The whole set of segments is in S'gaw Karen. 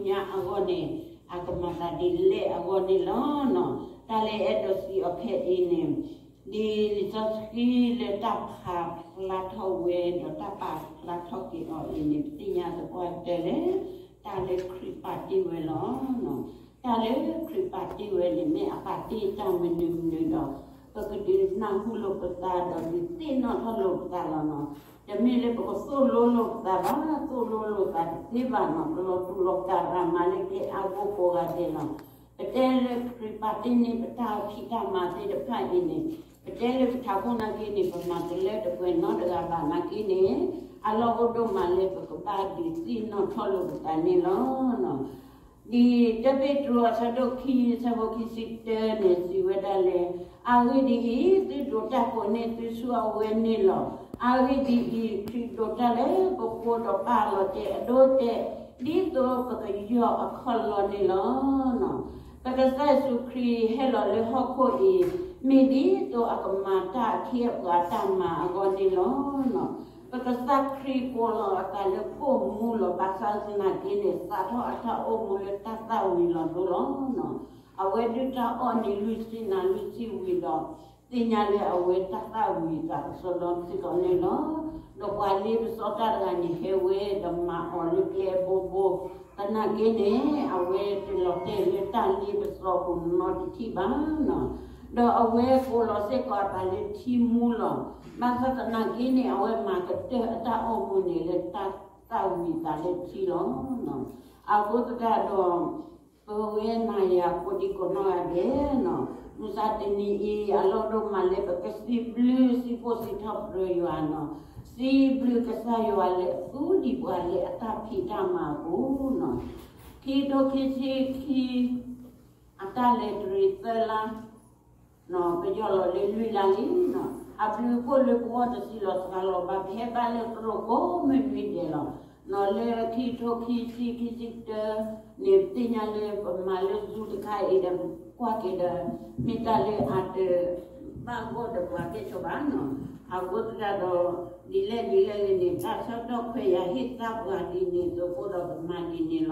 ညါအဂီၢ်န့ၣ် အကမၤသးဒ်လဲၣ်အဂီၢ်န့ၣ်လီၤ. တၢ်လၢအဲၣ်ဒိးစံးအီၤခဲအံၤန့ၣ် ဒ်လံာ်စီဆှံလၢတၢ်ဖးဖျါထီၣ်ဝဲဒီးတၢ်ပာ်ဖျါထီၣ်က့ၤအီၤအံၤန့ၣ် ပသ့ၣ်ညါသပှၢ်ကတၢၢ်လၢ တၢ်လၢခရံာ်ပာ်တ့ၢ်ဝဲလီၤ. တၢ်လၢခရံာ်ပာ်တ့ၢ်ဝဲန့ၣ် မ့ၢ်အပာ်တ့ၢ်တၢ်မနုၤမနုၤဒီး ပကဒုးနၢ်ဟူလိာ်ပသးဒီးဒုးသ့ၣ်နီၣ်ထီၣ်လိာ်ပသးလီၤနီၤ. တမ့ၢ်လၢပကသိၣ်လိလိာ်ပသးဘၣ်, သိၣ်လိလိာ်သးတသ့ဘၣ်နီၤ, ပလီၤတူာ်လီၤကာ်ရၤမၤလၢကျဲအါဘိကိးဂၤဒဲးလီၤ. ပတဲလၢခရံာ်ပာ်တ့ၢ်န့ၢ်ပတၢ်ဖံးတၢ်မၤသ့ၣ်တဖၣ်အံၤန့ၣ် ပတဲလၢပထးခိၣ်နာ်က့န့ၣ် ပမၤတလၢတပှဲၤနီတဂၤဘၣ်နာ်က့န့ၣ် အလီၢ်အိၣ်ဒိၣ်မးလၢပကဘၣ်ဒုးသ့ၣ်နီၣ်ထီၣ်လိာ်ပသးန့ၣ်လီၤ. ဒ်တၢ်ပ့းတရူးအဆၢဒိၣ်ခံ အဆၢဖိခံဆံတၢန့ၣ် စံးဝဲဒၣ်လၢ အဂ့ၢ်ဒ်အံၤ, သုဒိးတၢ်ကိးန့ၢ်သုဆူအဝဲန့ၣ်လီၤ. အဂ့ၢ်ဒ်အံၤ, ခရံာ်ဒိးတၢ်လၢပဃိဒီးပာ်လီၤတဲာ်အဒိအတဲာ် ဒ်သိးပကယီၢ်အခီၣ်လီၢ်န့ၣ်လီၤ. ပကစၢ်ယ့ၣ်ၡူးခရံာ်ဟဲလီၤလၢဟီၣ်ခိၣ်အံၤ မ့ၢ်ဒ်သိးအကမၤတၢ်အခ့အပှၤတၢ်မၤအဂီၢ်န့ၣ်လီၤ. ပကစၢ်ခရံာ်ကိးလီၤအသးလၢပိာ်မူလီၤ. ဘၣ်ဆၣ်သနာ်က့န့ၣ် စးထီၣ်အတၢ်အိၣ်မူလၢတၢ်သၣ်ဝံၤလီၤဒိလီၤ. အဝဲဒုၣ်တၢ်အီၣ်န့ၣ်လွံၢ်ဆံနၤလွံၢ်ဆံဝံၤဒီး သ့ၣ်ညါလၢအဝဲတၢ်သၣ်ဝံၤအသးကစီဒီစ့ၢ်ကီးန့ၣ်လီၤ. ဒီးပှၤလ့ပစီတၢ်တဂၤန့ၣ် ဟဲဝဲဒီးမၤအီၤလၢကျဲအဘိဘိ သနာ်က့န့ၣ် အဝဲတလီၤတဲာ်လၢတၢ်လ့ပစီပူၤနီတထံၣ်ဘၣ်နီၤ. ဒီးအဝဲကိးလီၤစ့ၢ်ကီးအသးလၢထံမူလီၤ. ဘၣ်ဆၣ်သနာ်က့န့ၣ် အဝဲမၤကတၢၢ်အတၢ်အိၣ်မူန့ၣ်လၢတၢ်သၣ်ဝံၤသးလၢထံလီၤ. အဃိသတးဒီး ပဝဲနၤယၤကိးဒံကိးနီၢ်ဂၤဒဲးနီၤ, မုၢ်ဆါတနံၤအံၤ အလီၢ်ဒိၣ်မးလၢပကစံးဘျုးစံးဖှိၣ်စံးထီၣ်ပတြၢၤယွၤနီၤ, စံးဘျုးကစၢ်ယွၤလၢအသူဒံးပှၤလၢအတၢ်ဖံးတၢ်မၤအပူၤနီၤ. ခံထိခံဆံခံ အတၢ်လဲၤတရံးသၢလါ ပယီၤလီၤလၢလွံၢ်လါလံနီၤ, အဘျုးအဖှိၣ်လၢပဂီၢ်တဆံလီၤစှၤလီၤဘၣ် ပဟဲဘၣ်လၢသရိာ်ကိးမုၢ်နွံဒဲးလီၤ. လၢခံထိခံဆံခံဆံတၢန့ၣ် ပသ့ၣ်ညါလၢပမၤလၢ Zoom တခါအံၤဒီး ကွၢ်က့ၤဒီး မ့ၢ်တၢ်လၢအတဘၣ်ဂီၢ်ဒီးပှၤကဲဆိဘၣ်နီၤ. အဃိသတးဒီး ဒ်လဲၣ်ဒ်လဲၣ်ဂ့ၤန့ၣ် တၢ်ဆၢကတီၢ်ခွဲးယာ်ဟ့ၣ်သါပှၤဒ်န့ၣ်အသိးအဃိဒီး ပမၤဒ်န့ၣ်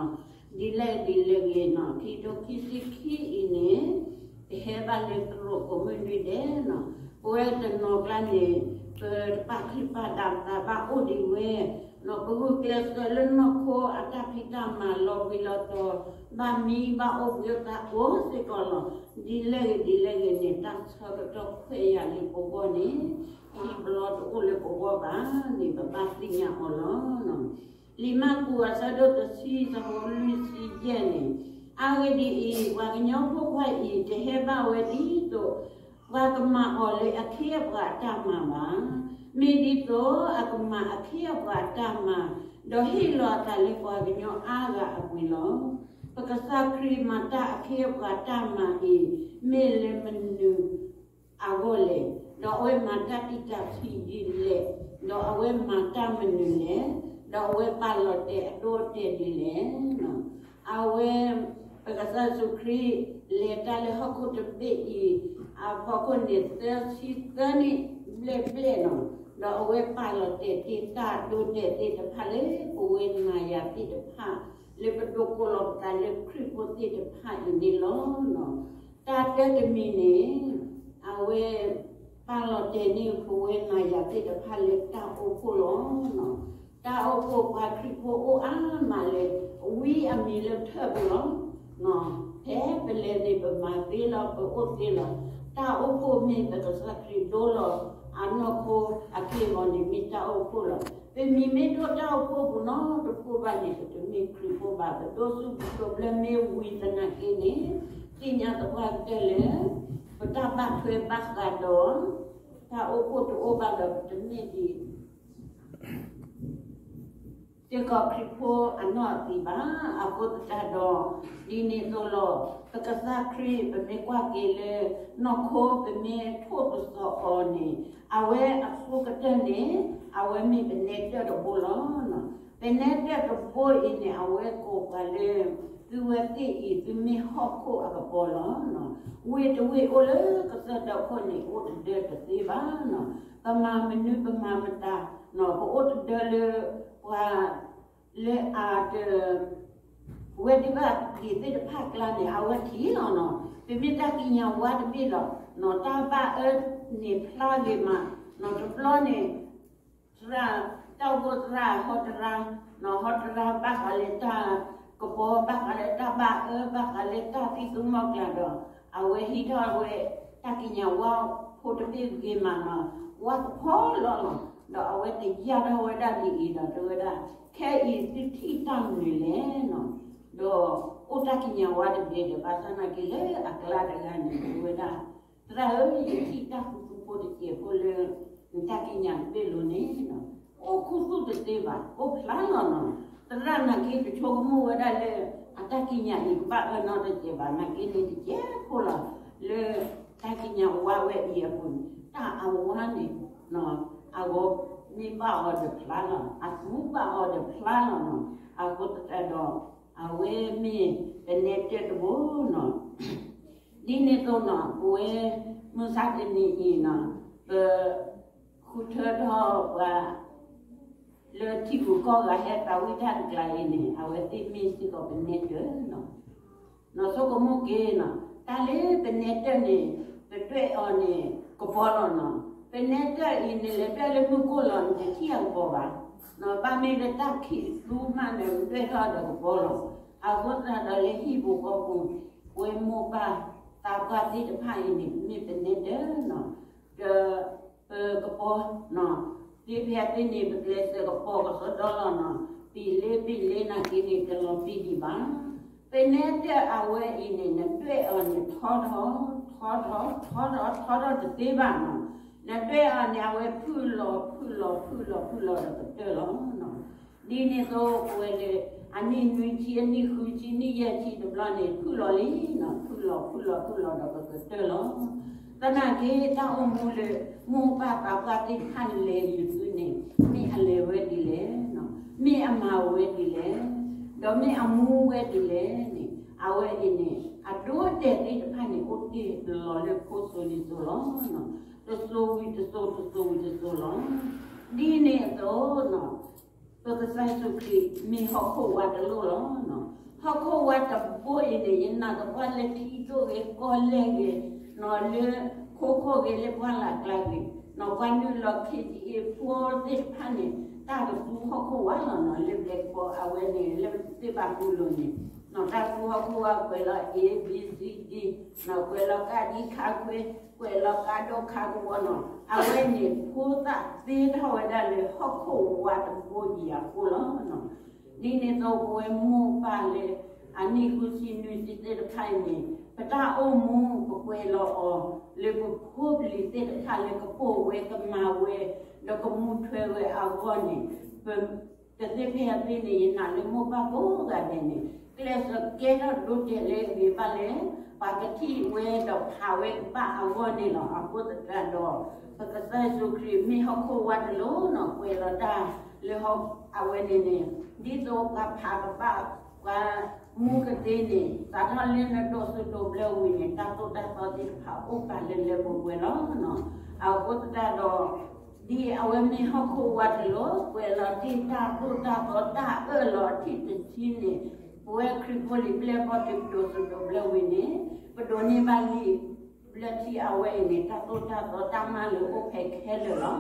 လီၤ. ဒ်လဲၣ်ဒ်လဲၣ်ဂ့ၤနီၤ ခံထိခံဆံခံအံၤန့ၣ် ပဟဲဘၣ်လၢသရိာ်ကိးမုၢ်နွံဒဲးနီၤ, ပဝဲတနီၤကျါန့ၣ် ပတပာ်ချံပာ်ဒၣ်ပသးဘၣ်အိၣ်ဒံးဝဲ, ပဂုာ်ကျဲးစၢးလၢနီၢ်ခိအတၢ်ဖံးတၢ်မၤလီၤဘှံးလီၤတီၤ ဘၣ်မံဘၣ်အိၣ်ဘှံးအိၣ်သါအိၣ်စ့ၢ်ကီးလီၤ. ဒ်လဲၣ်ဂ့ၤဒ်လဲၣ်ဂ့ၤန့ၣ် တၢ်ဆၢကတီၢ်ခွဲးယာ်လၢပဂီၢ်န့ၣ် ခံဘျီတအိၣ်လၢပဂီၢ်ဘၣ်န့ၣ် ပဘၣ်သ့ၣ်ညါအီၤလီၤ. လံာ်မၢ်ကူးအဆၢဒိၣ်တဆံ အဆၢဖိလွံၢ်ဆံယဲၢ်န့ၣ်, အဂ့ၢ်ဒ်အံၤ, ပှၤကညီဖိခွါအံၤ တဟဲဘၣ်ဝဲဒ်သိး ပှၤကမၤအီၤလၢအခ့အပှၤအတၢ်မၤဘၣ်. မ့ၢ်ဒ်သိးအကမၤအခ့အပှၤအတၢ်မၤ, ဒီးဟ့ၣ်လီၤအသးလၢပှၤကညီအါဂၤအပူၤလီၤ. ပကစၢ်ခရံာ်မၤတၢ်အခ့အပှၤတၢ်မၤအံၤ မ့ၢ်လၢမနုၤ အဂီၢ်လဲၣ်, ဒီးအဝဲမၤတၢ်တံာ်တာ်ဖံးဒ်လဲၣ်, ဒီးအဝဲမၤတၢ်မနုၤလဲၣ်, ဒီးအဝဲပာ်လီၤတဲာ်အဒိအတဲာ်ဒ်လဲၣ်. အဝဲ ပကစၢ်ယ့ၣ်ၡူးခရံာ် လဲၤတၢ်လၢဟီၣ်ခိၣ်တဘ့ၣ်အံၤ အဖီခိၣ်န့ၣ် သၢဆံသၢနံၣ်ဘျဲၣ်ဘျဲၣ်နီၤ, ဒီးအဝဲပာ်လီၤတဲာ်တ့ၢ်တၢ်ဒိတဲာ်သ့ၣ်တဖၣ်လၢပဝဲနၤယၤသ့ၣ်တဖၣ် လၢပဒိးကိးလီၤပသးလၢခရံာ်ဖိသ့ၣ်တဖၣ်အံၤန့ၣ်လီၤ. တၢ်တၢတမံၤန့ၣ် အဝဲ ပာ်လီၤတဲာ်န့ၢ်ပဝဲနၤယၤသ့ၣ်တဖၣ်လၢတၢ်အိၣ်ဖှိၣ်လီၤ. တၢ်အိၣ်ဖှိၣ်ပှၤခရံာ်ဖိအိၣ်အါမးလၢ ဝံအမံၤလၢထၢၣ်ပူၤလီၤ. ဖဲပလဲၤန့ၣ် ပမၤသ့လီၤ ပအိၣ်သ့လီၤ. တၢ်အိၣ်ဖှိၣ်မ့ၢ်ပကစၢ်ခရံာ်ဒိလီၤအနီၢ်ခိအက့ၢ်အဂီၤန့ၣ် မ့ၢ်တၢ်အိၣ်ဖှိၣ်လီၤ. ပမံၤမ့ၢ်ဒိၣ်တၢ်အိၣ်ဖှိၣ်ပူၤနီတဖှိၣ်ဘၣ်န့ၣ် ပတမ့ၢ်ခရံာ်ဖိဘၣ်. ပဒိးစူးပဒိးဘျၢမ့ၢ်ဝံၤသနာ်က့န့ၣ် သ့ၣ်ညါသပှၢ်ကတၢၢ်လၢ ပတၢ်ဘၣ်ထွဲဘၣ်ဃးဒီး တၢ်အိၣ်ဖှိၣ်တအိၣ်ဘၣ်ဒီး ပတမ့ၢ်ဒ် စ့ၢ်ကီးခရံာ်ဖိအနီၢ်အသံးဘၣ်. အဃိသတးဒီး ဒ်န့ၣ်အသိးလီၤ. ပကစၢ်ခရံာ် ပမ့ၢ်ကွၢ်က့ၤလၢ နီၢ်ခိပမ့ၢ်ထိၣ်ပစီၤအီၤန့ၣ် အဝဲအဆိကတၢၢ်န့ၣ် အဝဲမ့ၢ်ပနဲတၢၣ်တဘိလီၤ. ပနဲတၢၣ်တဘိအံၤန့ၣ် အဝဲကိးပှၤလၢ သုဝဲသ့ၣ်အံၤ သုမ့ၢ်ဟီၣ်ခိၣ်အကပီၤလီၤ. ဝ့ၢ်တဝ့ၢ်အိၣ်လၢကစၢၢ်ဒီခိၣ်န့ၣ် အိၣ်တဒၢတသ့ဘၣ်. ပမၤမနုၤပမၤမတၤ ပအိၣ်တဒၢလၢ ပှၤလၢအတ ဝဲဒၣ်ဘၣ်က့ၤသ့ၣ်တဖၣ်ကျါန့ၣ် အဝဲထံၣ်လီၤနီၤ, ပမ့ၢ်တၢ်ကံးညာ်ဝါတဘ့ၣ်လီၤနီၤ, တၢ်ဘၣ်အၢန့ၣ်ဖျါဂ့ၤမးနီၤ, တဘျီန့ၣ် သရၣ်, တၢ်အိၣ်ဖှိၣ်သရၣ်ဟီတရါ, ဟီတရါဘၣ်ဃးလၢတၢ်ကပီၤ, ဘၣ်ဃးလၢတၢ်ဘၣ်အၢ, ဘၣ်ဃးလၢတၢ်သံၣ်သူမီၢ်ကျၢ်ဒီး အဝဲဟံးထီၣ်ဝဲတၢ်ကံးညာ်ဝါဖိတဘ့ၣ်ဂ့ၤမးနီၤ, ဝါကဖီလီၤလီၤ, ဒီးအဝဲတယာ်ထီၣ်ဝဲဒၣ်ဒ်အံၤဒီးတဲဝဲဒၣ်, ခဲအံၤသုထံၣ်တၢ်မနုၤလဲၣ်နီၤ, ဒီးအိၣ်တၢ်ကံးညာ်ဝါတဘ့ၣ်ဒီး ဘၣ်ဆၣ်နာ်က့လၢအကျါတဂၤန့ၣ် တဲဝဲဒၣ် သရၣ်ဧၢ, ယထံၣ်တၢ်ခူသူၣ်ဖိတစဲးဖိလၢ နတၢ်ကံးညာ်တဘ့ၣ်လိၤန့ၣ်, အိၣ်ခူသူၣ်တသ့ဘၣ်, အိၣ်ဖျါလီၤနီၤ, သရၣ်နာ်က့တဆိကမိၣ်ဝဲဒၣ်လၢ အတၢ်ကံးညာ်အံၤကဘၣ်အၢနီတစဲးဘၣ်, နာ်က့န့ၣ်တစဲးဖိလီၤ, လၢတၢ်ကံးညာ်ဝါဝဲအံၤအပူၤန့ၣ် တၢ်အဝါန့ၣ် အဂီၢ်မ့ၢ်ဘၣ်အီၤဒီးဖျါလီၤ, အသူဘၣ်အီၤဒီးဖျါလီၤနီၤ, အဃိသတးဒီး အဝဲမ့ၢ်ပနဲတၢၣ်တဘိနီၤ ဒ်န့ၣ်အသိးနီၤ, ပဝဲမုၢ်ဆါတနံၤအံၤနီၤ, ပ ဃုထၢထီၣ်ပှၤ လၢထံဂုၤကီၢ်ဂၤဟဲသးဝံၣ်တၢ်တကျါအံၤန့ၣ် အဝဲသ့ၣ်မ့ၢ်စ့ၢ်ကီးပနဲတၢၣ်နီၤ, နီၤဆိကမိၣ်က့ၤနီၤ, တၢ်လၢပနဲတၢၣ်န့ၣ် ပဒွဲၣ်အီၤန့ၣ် ကပီၤလီၤနီၤ, ပနဲတၢၣ်အံၤန့ၣ် လဲၤဒွဲၣ်လၢမုၢ်ကိၢ်လီၤန့ၣ် တထံၣ်အကပီၤဘၣ်, ဘၣ်မ့ၢ်လၢတၢ်ခံးသူမးန့ၣ် ဒွဲၣ်ထီၣ်ဒီးကပီၤလီၤ, အဃိသတးဒီးလၢဟံၣ်ပူၤဃီပူၤ ပဝဲမိၢ်ပၢ်သးပှၢ်သ့ၣ်တဖၣ်အံၤန့ၣ် မ့ၢ်ပနဲတၢၣ်နီၤ, ဒီး ပကပီၤနီၤ, သ့ဖဲသ့ၣ်န့ၣ် ပကျဲးစၢးကပီၤကစီဒီလီၤနီၤ, ပံၤလ့ပံၤလ့နာ်က့န့ၣ် တလီၤပံၤဒံးဘၣ်, ပနဲတၢၣ်အဝဲအံၤန့ၣ် နဒွဲၣ်အီၤန့ၣ် ထီထီၣ် ထီထီၣ် ထီထီၣ် ထီထီၣ်တသ့ဘၣ်နီၤ, နဒွဲၣ်အီၤန့ၣ် အဝဲဖုၣ်လီၤ ဖုၣ်လီၤ ဖုၣ်လီၤ ဖုၣ်လီၤဒီးကတၢၢ်လီၤနီၤ ဒ်န့ၣ်အသိးပဝဲလၢ အနံၣ်နွံဆံ အနံၣ်ဃုဆံ နံၣ်ယဲၢ်ဆံတဘျီန့ၣ် ဖုၣ်လီၤလံနီၤ, ဖုၣ်လီၤ ဖုၣ်လီၤ ဖုၣ်လီၤဒီးကကတၢၢ်လီၤ, သနာ်က့တၢ်အိၣ်မူလၢ မိၢ်ပၢ်သးပှၢ်သ့ၣ်တဖၣ်လဲၤယူၤသုန့ၣ် မ့ၢ်အလဲၤဝဲဒ်လဲၣ်, မ့ၢ်အမၤဝဲဒ်လဲၣ်, ဒီးမ့ၢ်အမူဝဲဒ်လဲၣ်န့ၣ် အဝဲအံၤန့ၣ် အဒိအတဲာ်သ့ၣ်တဖၣ်န့ၣ် အိၣ်တ့ၢ်လီၤလၢခိစိၤလံၤစိၤလီၤ, တစိၤဝံၤတစိၤ တစိၤဝံၤတစိၤလီၤ, ဒ်န့ၣ်အသိး ပကစၢ်ယ့ၣ်ၡူးခရံာ်မ့ၢ်ဟီၣ်ခိၣ်ဝါတလိၣ်လီၤ. ဟီၣ်ခိၣ်ဝါတဘိအံၤန့ၣ် ယနာ်သပှၢ်လၢထံဒိၣ်ဂ့ၤကီၢ်လဲၢ်ဂ့ၤ, လၢခိခိၣ်ဂ့ၤလၢပှၢ်လၢ်ကျါဂ့ၤ, ပှၤနုာ်လီၤ ခ့ၣ်ကံအ့ ဖိသ့ၣ်တဖၣ်န့ၣ် တၢ်ကသူဟီၣ်ခိၣ်ဝါလီၤနီၤ, လၢဘျဲးကပီၤအဝဲန့ၣ် လၢသ့ၣ်ဘၣ်မုၢ်လိၤန့ၣ် တၢ်သူဟီၣ်ခိၣ်ဝါကွဲးလီၤ A B C D, ကွဲးလီၤကးဒံခါခွဲ, ကွဲးလီၤကးဒိၣ်ခါကဝီၤနီၤ, အဝဲန့ၣ် ဖိသၣ်သ့ထီၣ်ဝဲဒၣ်လၢဟီၣ်ခိၣ်ဝါတဘိအံၤအဃိလီၤ. ဒ်န့ၣ်အသိးပဝဲမိၢ်ပၢ်လၢ အနံၣ်ဃုဆံနွံဆံသ့ၣ်တဖၣ်အံၤန့ၣ် ပတၢ်အိၣ်မူပကွဲးလီၤအီၤ လၢပဖိပလံၤသ့ၣ်တဖၣ်လၢကပိာ်ဝဲကမၤဝဲ ဒီးကမူထွဲဝဲအဂီၢ်န့ၣ် ပ တသ့ဖဲအသ့န့ၣ် ယနာ်လၢမိၢ်ပၢ်ကိးဂၤဒဲးန့ၣ် ကျဲးစၢးကဲထီၣ်ဒိတဲာ်လၢအဂ့ၤဘၣ်လဲၣ်, ပှၤကထံၣ်ဝဲဒီးဖးဝဲကဘၣ်အဂီၢ်န့ၣ်လီၤ. အဃိသတးဒီး ပကစၢ်ယ့ၣ်ၡူးခရံာ်မ့ၢ်ဟီၣ်ခိၣ်ဝါတလိၣ်နီၤ, ကွဲးလီၤတၢ်လၢဟီၣ်အဝဲန့ၣ်န့ၣ် ဒ်သိးပှၤဖးကဘၣ် ပှၤမူကသ့န့ၣ် စးထီၣ်လၢနဒိးစိဒိးဘျၢဝံၤန့ၣ် တၢ်သိၣ်တၢ်သီသ့ၣ်တဖၣ်အိၣ်ပာ်လၢလၢပှဲၤပှဲၤလီၤ. အဃိသတးဒီး ဒ်အဝဲမ့ၢ်ဟီၣ်ခိၣ်ဝါတလိၣ် ကွဲးလီၤတ့ၢ်တၢ်သိၣ်တၢ်သီတၢ်အၢၣ်လီၤအထံၣ်တဆံန့ၣ် ပဝဲခရံာ်ဖိလံၤပျဲၢ်ဘီၣ်ဒုးပဒိးစိဒိးဘျၢဝံၤန့ၣ် ပဒိးန့ၢ်ဘၣ်လံာ်ဘျၢထံအဝဲအံၤန့ၣ် တၢ်သိၣ်တၢ်သီတၢ်မၤလိာ်အိၣ်ဖဲခဲလၢာ်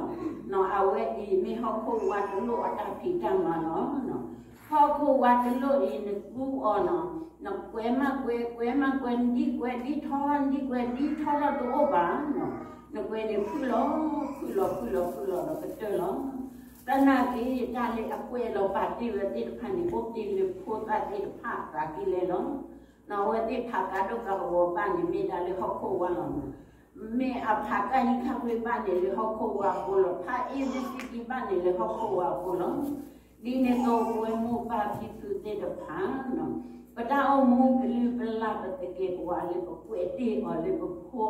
လီၤ. အဝဲအံၤမ့ၢ်ဟီၣ်ခိၣ်ဝါတလိၣ်အတၢ်ဖံးတၢ်မၤလီၤ. ဟီၣ်ခိၣ်ဝါတလိၣ်အံၤ နသူအီၤနီၤ, နကွဲးမးကွဲး ကွဲးမးကွဲး နဒ်ကွဲးဒ်ထီထီၣ် နဒ်ကွဲးဒ်ထီထီၣ်တအိၣ်ဘၣ်နီၤ, နကွဲးန့ၣ်ဖုၣ်လီၤ ဖုၣ်လီၤ ဖုၣ်လီၤ ဖုၣ်လီၤဒီးကတၢၢ်လီၤ. သနာ်က့ တၢ်လၢအကွဲးလီၤပာ်တ့ၢ်ဝဲသ့ၣ်တဖၣ်န့ၣ် အိၣ်တ့ၢ်လၢဖိသၣ်သ့ၣ်တဖၣ်အသးကံၢ်လဲၢ်လီၤ. အဝဲသ့ၣ်ဖးကါဒိၣ်ကါကဝီၤဘၣ်န့ၣ် မ့ၢ်ဒၣ်လၢဟီၣ်ခိၣ်ဝါလီၤနီၤ. မ့ၢ်အဖးကါယံခါခွ့ဘၣ်န့ၣ်လၢဟီၣ်ခိၣ်ဝါအဃိလီၤ. ဖး A B C D ဘၣ်န့ၣ်လၢဟီၣ်ခိၣ်ဝါအဃိလီၤ. ဒ်န့ၣ်အသိးပဝဲမိၢ်ပၢ်ဖံဖုသ့ၣ်တဖၣ် ပတၢ်အိၣ်မူပလုၢ်ပလၢ်ပသကဲးပဝးလၢပကွဲးတ့ၢ်အီၤလၢပဖိ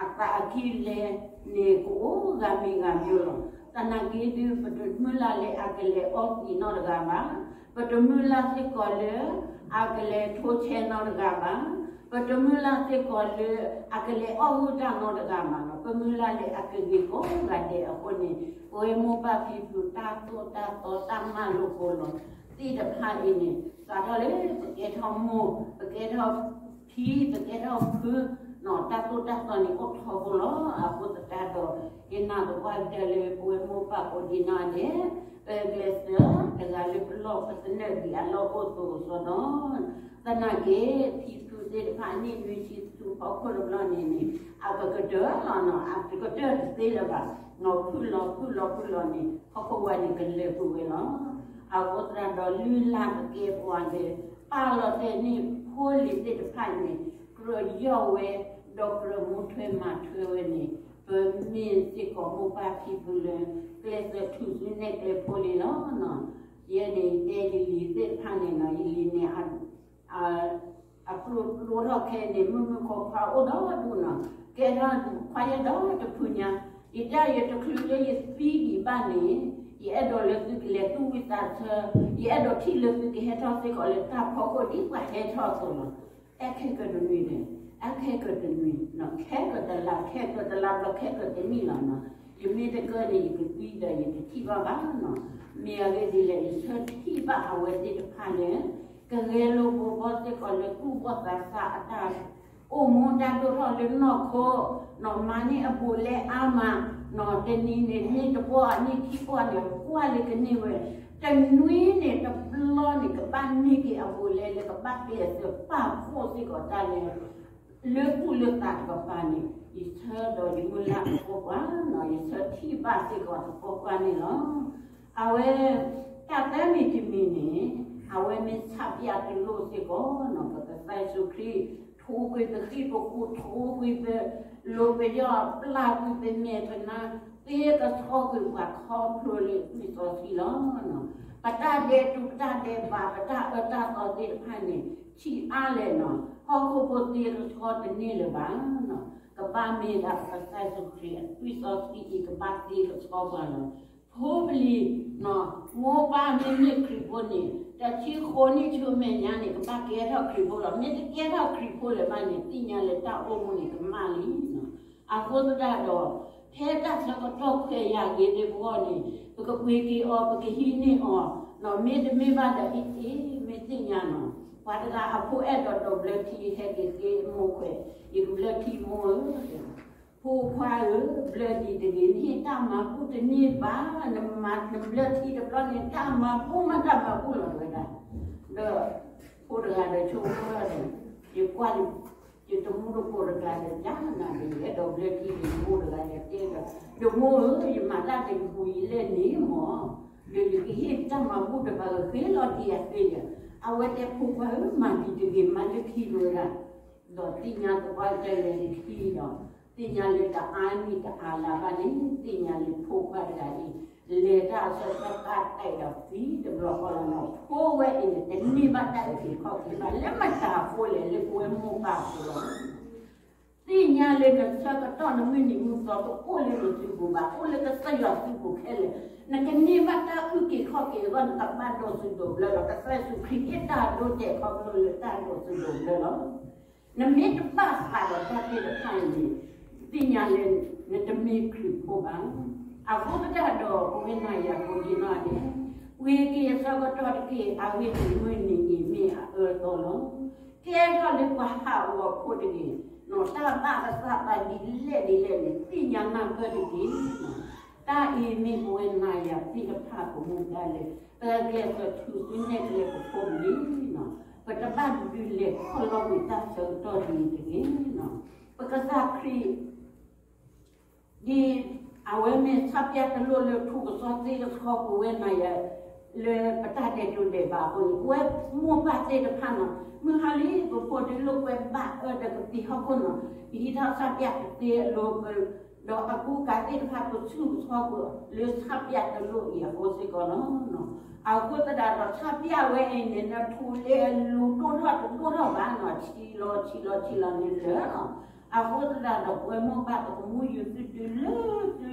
အသးအကံၢ်လဲၢ်န့ၣ် ကအိၣ်ဂၤမံၤဂၤမံၤလီၤ. သနာ်က့ဒုး ပတမုၢ်လၢ်လၢအကလဲၤအီသံးနီတဂၤဘၣ်. ပတမုၢ်လၢ်စ့ၢ်ကီးလၢ အကလဲၤထိဆဲးနီတဂၤဘၣ်. ပတမုၢ်လၢ်စ့ၢ်ကီးလၢ အကလဲၤအီၣ်ဂုၢ်တၢ်နီတဂၤဘၣ်လီၤ. ပမုၢ်လၢ်လၢအကဂ့ၤကိးဂၤဒဲးအဃိန့ၣ် ပဝဲမိၢ်ပၢ်ဖံဖုတၢ်သိၣ်တၢ်သီတၢ်မၤလိာ်ဖိလီၤ. သ့ၣ်တဖၣ်အံၤန့ၣ် စးထီၣ်လၢပကဲထီၣ်မိၢ်, ပကဲထီၣ်ဖံ, ပကဲထီၣ်ဖု, တၢ်သိၣ်တၢ်သီန့ၣ်အိၣ်ထီဘိလီၤ. အဃိသတးဒီး ယနာ်သပှၢ်ကတၢၢ်လၢပဝဲမိၢ်ပၢ်ကိးဒံးနီၢ်ဒဲး ပကျဲးစၢးတဂၤလၢပလီၢ်ပသနၢၣ်ဒံးအလီၢ်အိၣ်သကိးစီဒီး သနာ်က့ ဖံဖုသ့ၣ်တဖၣ်အနံၣ်နွံဆံဆူဖီခိၣ်တဘျီန့ၣ်န့ၣ် အကကတၢၢ်လီၤနီၤ, အကကတၢၢ်တသ့လၢၤဘၣ်နီၤ, ဖုၣ်လီၤဖုၣ်လီၤဖုၣ်လီၤန့ၣ် ဟီၣ်ခိၣ်ဝါန့ၣ်ကလဲၤဃုာ်ဝဲလီၤ. အဃိသတးဒီးလုၢ်လၢ်သကဲးပဝးဒီး ပာ်လီၤတဲာ်န့ၢ်ဖိလံၤသ့ၣ်တဖၣ်န့ၣ် ကြၢးယီၢ်ဝဲ ဒီးကြၢးမူထွဲမၤထွဲဝဲန့ၣ် ပမ့ၢ်စ့ၢ်ကီးမိၢ်ပၢ်ဖံဖုလၢ ကျဲးစၢးထူၣ်စုနဲၣ်ကျဲဖိလံၤလီၤ. ယဲန့ၣ်တဲယလံၤသ့ၣ်တဖၣ်န့ၣ်နီၤ, ယလံၤန့ၣ် အကျိၤကျိထီၣ်ခဲအံၤန့ၣ် မုၢ်မုၢ်ခွါခွါအိၣ်ဒီဒူၣ်နီၤ, ကဲထီၣ်ခွါယဲဒီတဖုညါ, ယတၢ်ယတချုးလၢယသံဒံးဘၣ်န့ၣ် ယအဲၣ်ဒိးလၢသုကလဲၤသူၣ်ဝံသးဆၢ, ယအဲၣ်ဒိးထံၣ်လၢသုကဟဲထီၣ်စ့ၢ်ကီးလၢတၢ်ဖီခိၣ်ဒ်ပှၤဟဲထီၣ်အသိးလီၤ. အဲၣ်ခဲကတနွံန့ၣ်, အဲၣ်ခဲကတနွံ, ခဲကတလါ, ခဲကတလါဘျီ ခဲကတနံၣ်လီၤနီၤ, ယမ့ၢ်တကၢန့ၣ် ယကသံဒီးယတထံၣ်ဘၣ်ဘၣ်နီၤ, မ့ၢ်အဂ့ၢ်ဒ်လဲၣ် ယဆၢထံၣ်ဘၣ်အဝဲသ့ၣ်တဖၣ်လၢ ကဂဲၤလိာ်ဘိးဘီစ့ၢ်ကီးလၢသူၣ်ဘီၣ်သးစၢ်အတၢ် အိၣ်မူတၢ်ဒိၣ်ထီၣ်လၢနီၢ်ခိ, နီၢ်မၤန့ၢ်အဘူးအလဲအါမး, နီၢ်တနံၤန့ၣ် န့ၢ်တပီၢ်န့ၢ်ခံပီၢ်န့ၣ် ကွၢ်လၢကန့ၢ်ဝဲ, တနွံန့ၣ်တဘျီန့ၣ် ကဘၣ်န့ၢ်က့ၤအဘူးအလဲလၢကဘၣ်ကျဲးစၢးပာ်ဖှိၣ်စ့ၢ်ကီးတၢ်လၢ လၢသူၣ်လၢသးတကပၤန့ၣ် ယဆၢဒီးယမုၢ်လၢ်အဖီပှၤနီၤ, ယဆၢထံၣ်ဘၣ်စ့ၢ်ကီးတဖီပှၤန့ၣ်လီၤ. အဝဲ တၢ်သၢမံၤတမံၤန့ၣ် အဝဲမ့ၢ်ဆၣ်ပျၢ်တလိၣ်စ့ၢ်ကီးနီၤ, ပကစၢ်ယ့ၣ်ၡူးခရံာ် ထိကွံာ်ပဃံၣ်ပဃူ ထိကွံာ်ပလိၤပယီၢ် ပျၢ်ကွံာ်ပမဲာ်ပနါ သ့ကဆှီကွံာ်ပှၤခီဖျိလၢသွံၣ်စီဆှံလီၤ. ပတၢ်ဒဲးတူး ပတၢ်ဒဲးဘး ပတၢ်အၢတၢ်သီသ့ၣ်တဖၣ်န့ၣ် ဆံးအါလဲၣ်နီၤ, ဟီၣ်ခိၣ်ဖိသ့ကဆှီတန့ၢ်လၢၤဘၣ်နီၤ, ကဘၣ်မ့ၢ်ဒၣ်ပကစၢ်ယ့ၣ်ၡူးခရံာ်အသွံၣ်စီဆှံအံၤ ကဘၣ်သ့ကဆှီပှၤလီၤ. ဖိပလံၤ မိၢ်ပၢ်မ့မ့ၢ်ခရံာ်ဖိန့ၣ် တဆံဃိးနံၣ်ဆူမဲာ်ညါန့ၣ် ကဘၣ်ကဲထီၣ်ခရံာ်ဖိလီၤ. မ့ၢ်တကဲထီၣ်ခရံာ်ဖိလၢၤဘၣ်န့ၣ် သ့ၣ်ညါလၢတၢ်အိၣ်မူန့ၣ်ကမၣ်လံနီၤ. အဃိသတးဒီး ဖဲတၢ်ဆၢကတီၢ်ခွဲးယာ်ဂ့ၤဒ်ပဂီၢ်န့ၣ် ပကပှ့ၤက့ၤအီၤ ပကဟံးန့ၢ်အီၤနီၤ, မ့တမ့ၢ်ဘၣ်ဒီးအံၤအံၤ မ့ၢ်သ့ၣ်ညါနီၤ, ပှၤတဂၤအဖိအဲၣ်ဒိးဒီးဘျၢထံ ဟဲက့ၤဃ့မိၢ်ခွဲး, ယကဘျၢထံမိၢ်ဧၢ ဖိခွါဧၢ, ဘျၢဒံးတဂ့ၤ, နဟ့ၣ်တၢ်မၤဘူၣ်တန့ၢ်ဘၣ်, နမၤနဘျၢထံတဘျီန့ၣ် တၢ်မၤဘူၣ်မးတၢ်မၤဘူၣ်လီၤ တဲဝဲဒၣ်. ဒီးဖိတဂၤဒီးဆိကမိၣ်ဒီး ယကွၢ် ယတမူတကိးတဂၤဒီး ကနၤဒီး ယအဲၣ်ဒိးဘျၢထံဒီး ယမိၢ်တဂၤဒီးတဲဒီး ယမိၢ်ဧၢ, ယမၤတၢ်တကပူၤ ယလဲၣ်န့ၣ်မၢ်, ဒီးယကဟ့ၣ်တၢ်မၤဘူၣ်တဂၤဂ့ၤလီၤတံၢ်အသ့ယၤ, အဝဲတဲဖိခွါဧၢ, မၤဒံးတဂ့ၤ, မၤလၢခံဒိဝဲဒၣ် ဒီးသ့ၣ်ညါသပှၢ်ကတၢၢ်လဲၤတခံဒီး သ့ၣ်ညါလၢတအါနံၣ်တအါလါဘၣ်န့ၣ် သ့ၣ်ညါလၢဖိခွါတဂၤအံၤ လဲၤတၢ်အဆၢကတီၢ်တၢ်အဲၣ်ဒီးသံတဘျီဃီလီၤနီၤ, ဖိဝဲအံၤန့ၣ် တန့ၢ်ဘၣ်တၢ်အုၣ်က့ၤခီၣ်က့ၤဘၣ် လၢမတၤအဃိလဲၣ် လၢပဝဲမိၢ်ပၢ်အဃိလီၤ. သ့ၣ်ညါလၢနဆၢကတီၢ်နမုၢ်နံၤမုၢ်သီတအိၣ်လၢနစုပူၤဘၣ်, အိၣ်လၢကစၢ်ယွၤစုပူၤခဲလၢာ်, နကန့ၢ်ဘၣ်တၢ်အုၣ်က့ၤခီၣ်က့ၤအဂီၢ် နကဘၣ်ဒိးစူၤဒိးဘျၢလီၤ. ကစၢ်ယ့ၣ်ၡူးခရံာ်ဟ့ၣ်တၢ်ဒိတဲာ်ခီဖျိလၢတၢ်ဒိးစူၤဒိးဘျၢလီၤ. နမ့ၢ်တဘၣ်ဃးဒီးတၢ်သ့ၣ်တဖၣ်အံၤန့ၣ် သ့ၣ်ညါလၢနတမ့ၢ်ခရံာ်ဖိဘၣ်. အဃိသတးဒီး ပဝဲနၤယၤကိးဒံးနီၢ်ဒဲး ပှ့ၤက့ၤအဆၢကတီၢ်တက့ၢ်, အဂ့ၢ်ဒ်အံၤ မုၢ်နံၤအံၤမ့ၢ်အအၢအသီလီၤ. ကဲထီၣ်လၢပှၤဟးဂီၤဖိတဂ့ၤ, တၢ်ဘၣ်ကစၢ်သးဒ်လဲၣ်ဒ်လဲၣ်န့ၣ် သ့ၣ်ညါနၢ်ပၢၢ်တက့ၢ်. တၢ်အံၤမ့ၢ်ပဝဲနၤယၤသ့ၣ်တဖၣ်ကမူဒါလၢ ပကျဲးစၢးထူၣ်စုနဲၣ်ကျဲပဖိပလံၤ, ပတဘၣ်ဒုးလဲၤခီၣ်လီၤကွံာ်တၢ်ဆၢကတီၢ်ဒ်အံၤတဂ့ၤ. ပကစၢ်ခရံာ် ဒ်အဝဲမ့ၢ်ဆၣ်ပျၢ်တလိၣ်လၢထူၣ်ကဆှီသ့ကဆှီပဝဲနၤယၤ လၢပတၢ်ဒဲးတိၤဒဲးဘးအဃိန့ၣ် ပဝဲမိၢ်ပၢ်သ့ၣ်တဖၣ်နီၤ မုၢ်ဟါလံ ပဖိဒုးလိာ်ကွဲဘၣ်အၢဒီးကသံဟီၣ်ခိၣ်နီၤ ပဟံးထီၣ်ဆၣ်ပျၢ်တသ့အလိၤ ဒီးအကူအကၤသ့ၣ်တဖၣ် ပဆူၣ်ပဆှီပလၢဆၣ်ပျၢ်တလိၣ်အံၤအဃိစ့ၢ်ကီးလီၤ. အဃိသတးဒီး ဆၣ်ပျၢ်ဝဲအံၤန့ၣ် နထူၣ်လၢအလူၤဒိၣ်ထီၣ်တဒိၣ်ထီၣ်ဘၣ်နီၤ ဆံးလီၤဆံးလီၤဆံးလီၤန့ၣ်လၢာ်လီၤ. အဃိသတးဒီး ပဝဲမိၢ်ပၢ်ပကမူယူၤသုတုၤလၢသု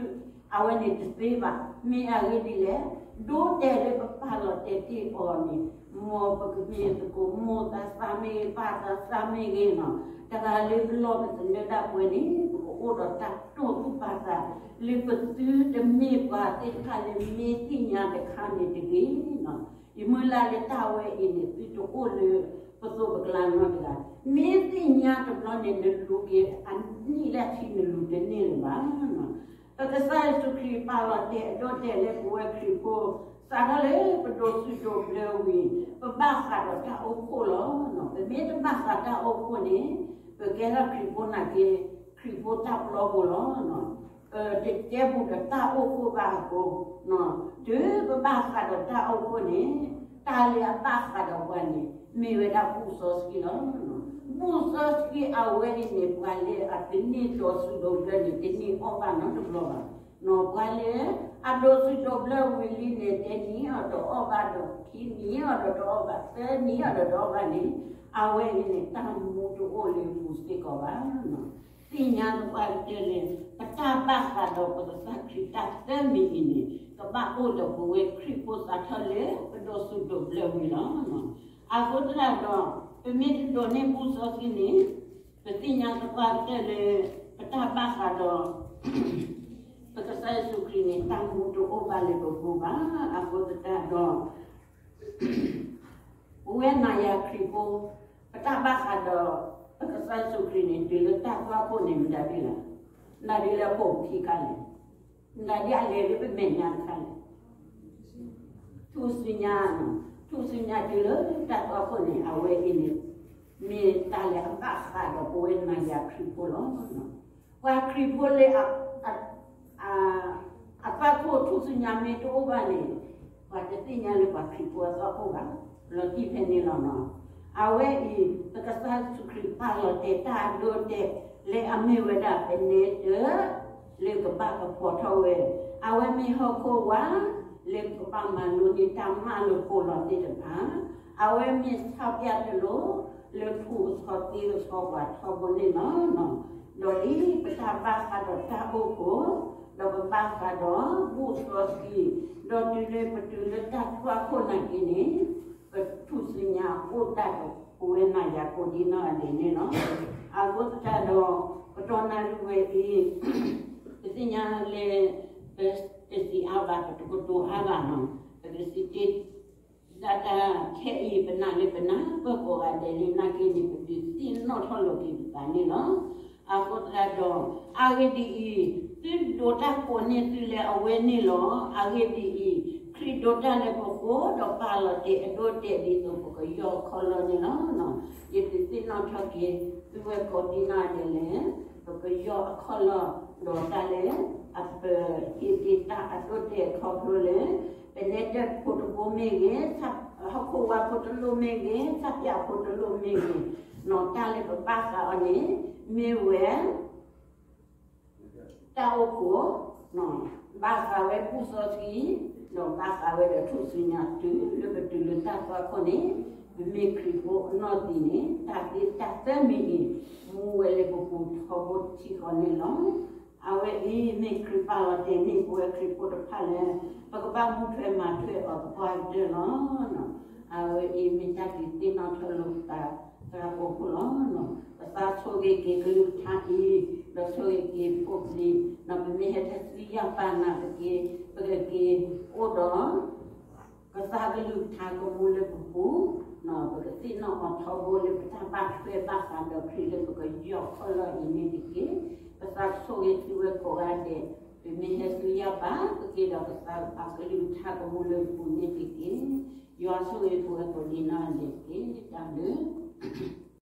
အဝဲန့ၣ်တသ့ဘၣ်. မ့ၢ်အဂ့ၢ်ဒ်လဲၣ်, ဒိတဲာ်လၢပပာ်လီၤတဲာ်တ့ၢ်အီၤန့ၣ် မ်ပကမ့ၢ်သကိးမိၢ်သးစၢ်မ့ၢ်ဂ့ၤ ပၢ်သးစၢ်မ့ၢ်ဂ့ၤနီၤ တဂၤလၢပလီၢ်ပသနၢၣ်ဒၣ်ပှဲၤန့ၣ် ပကအိၣ်ဒီးတၢ်တိာ်သူၣ်ပာ်သး လၢပသုတမ့ၢ်ပှၤသ့ၣ်တဖၣ်လၢမ့ၢ်သ့ၣ်ညါတခါန့ၣ်တဂ့ၤနီၤ. ယမုၢ်လၢ်လၢတၢ်ဝဲအံၤန့ၣ် သုတအိၣ်လၢပသိးပကျါနီတဂၤ, မ့ၢ်သ့ၣ်ညါတဘျီန့ၣ် နလူၤက့ၤအနံၣ်လၢခံနလူၤတန့ၢ်လၢၤဘၣ်. ပကစၢ်ယ့ၣ်ၡူးခရံာ်ပာ်လီၤတဲာ်အဒိတဲာ်လၢပဝဲခရံာ်ဖိ, စးထီၣ်လၢပဒိးစူးဒိးဘျၢဝံၤ, ပဘၣ်ဃးဒီးတၢ်အိၣ်ဖှိၣ်လီၤ. ပမ့ၢ်တဘၣ်ဃးတၢ်အိၣ်ဖှိၣ်န့ၣ်, ပကဲထီၣ်ခရံာ်ဖိနာ်က့, ခရံာ်ဖိတၢ်ပျီပူၤလီၤ. တကဲဘူးဒီးတၢ်အိၣ်ဖှိၣ်ဘၣ်အဃိ, တုၤပဘၣ်ဃးဒီးတၢ်အိၣ်ဖှိၣ်န့ၣ်, တၢ်လၢအဘၣ်ဃးဒီးပှၤန့ၣ် မ့ၢ်ဝဲဒၣ်ဘူၣ်စီဆှံလီၤ. ဘူၣ်စီဆှံအဝဲအံၤန့ၣ် ပှၤလၢအတန့ၢ်ဒိးစူးဒိးဘျၢန့ၣ် တန့ၢ်အီၣ်ဘၣ်နီတဘျီဘၣ်. ပှၤလၢအဒိးစူးဒိးဘျၢဝံၤလံန့ၣ် တနံၤအီၤတအီၣ်ဘၣ်ဒီး ခံနံၤအီၤဒီးတအီၣ်ဘၣ်, သၢနံၤအီၤဒီးတအီၣ်ဘၣ်န့ၣ်, အဝဲအံၤန့ၣ် တၢ်မူတအိၣ်လၢပူၤစ့ၢ်ကီးဘၣ်. သ့ၣ်ညါသပှၢ်ကတၢၢ်လၢ ပတၢ်ဘၣ်ဃးဒီးပကစၢ်ခရံာ်တၢ်သၢမံၤအံၤန့ၣ် ကဘၣ်အိၣ်ဒီးပဝဲခရံာ်ဖိစးထီၣ်လၢပဒိးစူးဒိးဘျၢဝံၤလီၤ. အဃိသတးဒီး ပမ့ၢ်တဒိးန့ၢ်ဘူၣ်စီဆှံန့ၣ်, ပသ့ၣ်ညါသပှၢ်ကတၢၢ်လၢ ပတၢ်ဘၣ်ဃးဒီး ပကစၢ်ယ့ၣ်ၡူးခရံာ်န့ၣ် တၢ်မူတအိၣ်ဘၣ်လၢပပူၤဘၣ်. အဃိသတးဒီး ပဝဲနၤယၤခရံာ်ဖိ, ပတၢ်ဘၣ်ဃးဒီး ပကစၢ်ယ့ၣ်ၡူးခရံာ်န့ၣ် တုၤလၢတၢ်သွၣ်ခိၣ်န့ၣ် မတၤဒ်လဲၣ်, မတၤဒ်လၢအပိာ်ခံခါလဲၣ်, မတၤဒ်အလဲၤလၢပမဲာ်ညါတခါလဲၣ်, ထူၣ်စုညါ, ထူၣ်စုညါတုၤလၢတၢ်သွၣ်ခိၣ်န့ၣ် အဝဲအံၤန့ၣ် မ့ၢ်တၢ်လၢအဘၣ်ဃးဒီးပဝဲနၤယၤခရံာ်ဖိလီၤ. ပှၤခရံာ်ဖိလၢ အသွၣ်ခိၣ်ထူၣ်စုညါမ့ၢ်တအိၣ်ဘၣ်န့ၣ်, ပှၤတသ့ၣ်ညါလၢပှၤခရံာ်ဖိအသွၣ်ခိၣ်ဘၣ်, လီၤတံၢ်ဖဲန့ၣ်လီၤနီၤ. အဝဲအံၤ ပကစၢ်ယ့ၣ်ၡူးခရံာ်ပာ်လီၤတဲာ်တၢ်အဒိအတဲာ် လၢအမ့ၢ်ဝဲဒၣ်ပနဲတၢၢ် လၢကဘၣ်ကဖီထီၣ်ဝဲ, အဝဲမ့ၢ်ဟီၣ်ခိၣ်ဝါ လၢကဘၣ်မၤလိန့ၢ်တၢ်မၤလိပိာ်လီၤသ့ၣ်တဖၣ်, အဝဲမ့ၢ်ဆၣ်ပျၢ်တလိၤ လၢထူၣ်ကဆီသ့ကဆီပှၤထီဘိန့ၣ်လီၤ. ဒီးဒ်ပတၢ်ဘၣ်ဃးဒီးတၢ်အိၣ်ဖှိၣ်, ဒီးပဘၣ်ဃးဒီးဘူၣ်စီဆှံ, ဒီးတုၤလၢပတုၤလၢတၢ်သွၣ်ခိၣ်နာ်က့န့ၣ်, ပထူၣ်စုညါအိၣ်ဒၣ်ဒီးပဝဲနၤယၤကိးဒံနီၢ်ဂၤဒဲးန့ၣ်လီၤ. အဃိသတးဒီး ကတီၢ်နၣ်ရံၣ်ဝဲအံၤ, ပသ့ၣ်ညါလၢ ပတစံးအါဘၣ် ပတကတိၤအါဘၣ်နီၤ, ပကစံးတ့ၢ် ဒၣ်တၢ်ခဲအံၤ ပနာ်လၢပနၢ်ပၢၢ်ကိးဂၤဒဲးလံနာ်က့န့ၣ် ပဒုးသ့ၣ်နီၣ်ထီၣ်လိာ်က့ၤပသးန့ၣ်လီၤ. အဃိသတးဒီး အဂ့ၢ်ဒ်အံၤ, သုဒိးတၢ်ကိးန့ၢ်သုလၢအဝဲန့ၣ်လီၤ. အဂ့ၢ်ဒ်အံၤ, ခရံာ်ဒိးတၢ်လၢပဃိ ဒီးပာ်လီၤတဲာ်အဒိအတဲာ်ဒ်သိးပကယီၢ်ခီလီန့ၣ်လီၤ. ယဒုးသ့ၣ်နီၣ်ထီၣ်က့ၤ သုဝဲကိးဒံနီၢ်ဂၤဒဲးလၢ ပကယီၢ်အခီၣ်လီၢ် ဒီးတၢ်လၢ အပဟ့ၣ်တ့ၢ်တၢ်အဒိအတဲာ်ခီဖျိလၢ ပနဲတၢၣ်ဖိတဘိမ့ၢ်ဂ့ၤ, ဟီၣ်ခိၣ်ဝါဖိတလိၣ်မ့ၢ်ဂ့ၤ, ဆၣ်ပၠၣ်ဖိတလိၣ်မ့ၢ်ဂ့ၤ, နီၢ်တၢ်လၢပဘၣ်ဃးအီၤန့ၣ် မ့ၢ်ဝဲ တၢ်အိၣ်ဖှိၣ်, ဘၣ်ဃးဝဲဘူၣ်စီဆှံ, ဒီးဘၣ်ဃးဝဲဒီးထူၣ်စုညါတုၤလၢပတုၤလၢတၢ်သွၣ်ခိၣ်န့ၣ်, ပမ့ၢ်ခရံာ်ဖိအနီၢ်သံးန့ၣ် တၢ်သ့တၢ်သၢမံၤအံၤ မူဝဲလၢပပူၤထီဘိတထံၣ်ဃီန့ၣ်လီၤ. အဝဲအံၤမ့ၢ်ခရံာ်ပာ်လီၤတဲာ်န့ၢ်ပဝဲခရံာ်ဖိတဖၣ်လၢ ပကဘၣ်မူထွဲမၤထွဲအီၤသပှၢ်ကတၢၢ်လီၤ. အဝဲအံၤမ့ၢ်တၢ်ဒုးသ့ၣ်နီၣ်ထီၣ်လိာ်ပသးသရၣ်ကိးဖှိၣ်လီၤ. ပသးဆိၣ်ဂ့ၤက့ၤကလုၢ်ကထါအံၤ, ဒီးဆိၣ်ဂ့ၤက့ၤဖိပျံၤ, ဒီးပမ့ၢ်ဟဲထဲဆူယၢ်ပာ်နၤတက့ၢ်, ပကက့ၤအိၣ်ဒီး ကစၢ်ကလုၢ်ကထါကမူလၢပပူၤ, ပကသ့ၣ်နီၣ်အီၤထီဘိလၢပတၢ်ဘၣ်ထွဲဘၣ်ဃးဒီးခရံာ်လၢပကယီၢ်ခီၣ်လီၢ်အံၤန့ၣ်တက့ၢ်. ပသးဆိၣ်ဂ့ၤသုဝဲကိးဂၤဒဲး, ပမ့ၢ်ဟဲဆူယၢ်ပာ် ပက့ၤဒီးကစၢ်အကလုၢ်ကထါကမူလၢပပူၤန့ၣ်တက့ၢ်. ယွၤဆိၣ်ဂ့ၤပဝဲကိးဒံနီၢ်ဂၤဒဲးတက့ၢ်. တၢ်ဘျုး